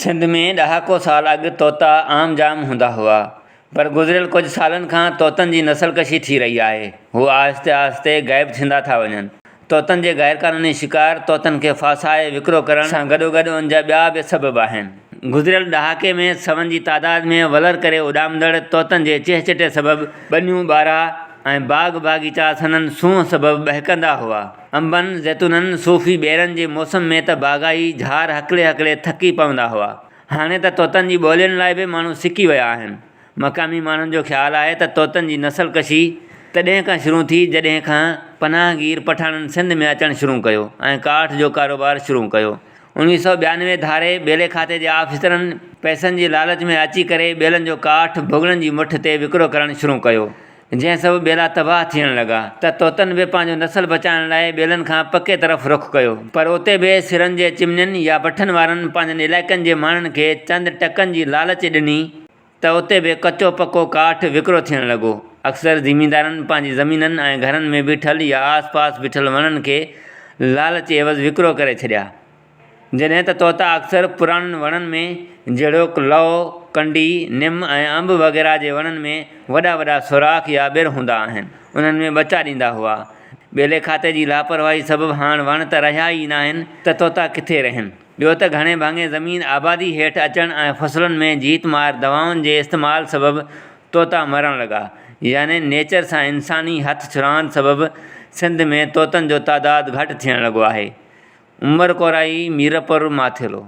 سنڌ ۾ ڏهاڪو سال اڳ طوطا عام جام هوندا هئا، پر گذريل ڪجهه سالن کان طوطن جي نسل ڪشي ٿي رهي آهي. هو آهستي آهستي غائب ٿيندا ٿا وڃن. طوطن جي غيرقانوني شڪار، طوطن کي ڦاسائي وڪرو ڪرڻ سان گڏوگڏ ان جا ٻيا به سبب آهن. گذريل ڏهاڪي ۾ سون جي تعداد ۾ ولر ڪري اڏامندڙ طوطن جي چهچٽي سبب ٻنيون ٻارا ۽ باغ باغيچا سندن سونهن سبب ٻهڪندا هئا. انبن، زيتونن، صوفي ٻيرن جي موسم ۾ ته باغائي جهار هڪلي هڪلي ٿڪي پوندا هئا. هاڻي ته طوطن جي ٻولين لاء به ماڻهو سڪي ويا آهن. مقامي ماڻهن جو خيال آهي ته طوطن جي نسل ڪشي تڏهن کان شروع ٿي جڏهن کان پناهگير پٺاڻن سنڌ ۾ اچڻ شروع ڪيو ۽ ڪاٺ جو ڪاروبار شروع ڪيو. 1992 ڌاري ٻيلي کاتي جي آفيسرن پئسن جي لالچ ۾ اچي ڪري ٻيلن جو ڪاٺ ڀڳڙن جي مٺ تي وڪرو ڪرڻ شروع ڪيو. جنهن سبب ٻيلا تباهه ٿيڻ لڳا ته طوطن به پنهنجو نسل بچائڻ لاء ٻيلن کان پڪي طرف رخ ڪيو پر اتي به سرن جي چمنين يا بٺن وارن پنهنجن علائقن جي ماڻهن کي چند ٽڪن جي لالچ ڏني ته اتي به ڪچو پڪو ڪاٺ وڪرو ٿيڻ لڳو. اڪثر زميندارن پنهنجي زمينن ۽ گهرن ۾ بيٺل يا آس پاس بيٺل وڻن کي لالچ عيوض وڪرو ڪري ڇڏيا. جڏهن ته طوطا اڪثر پراڻن وڻن ۾ جهڙوڪ لئو، ڪنڊي، نم ۽ انب وغيره جي وڻن ۾ وڏا وڏا سوراخ يا ٻر هوندا آهن، انهن ۾ ٻچا ڏيندا هئا. ٻيلي کاتي جي لاپرواهي سبب هاڻ وڻ ته رهيا ئي ناهن ته طوطا ڪٿي رهن. ٻيو ته گهڻي ڀاڱي زمين آبادي هيٺ اچڻ ۽ فصلن ۾ جيت مار دوائن جي استعمال سبب طوطا مرڻ لڳا. يعني نيچر سان انساني هٿ ڇراند سبب سنڌ ۾ طوطن جو تعداد گهٽ ٿيڻ لڳو آهي. عمر ڪورائي، ميرپور ماٿيلو.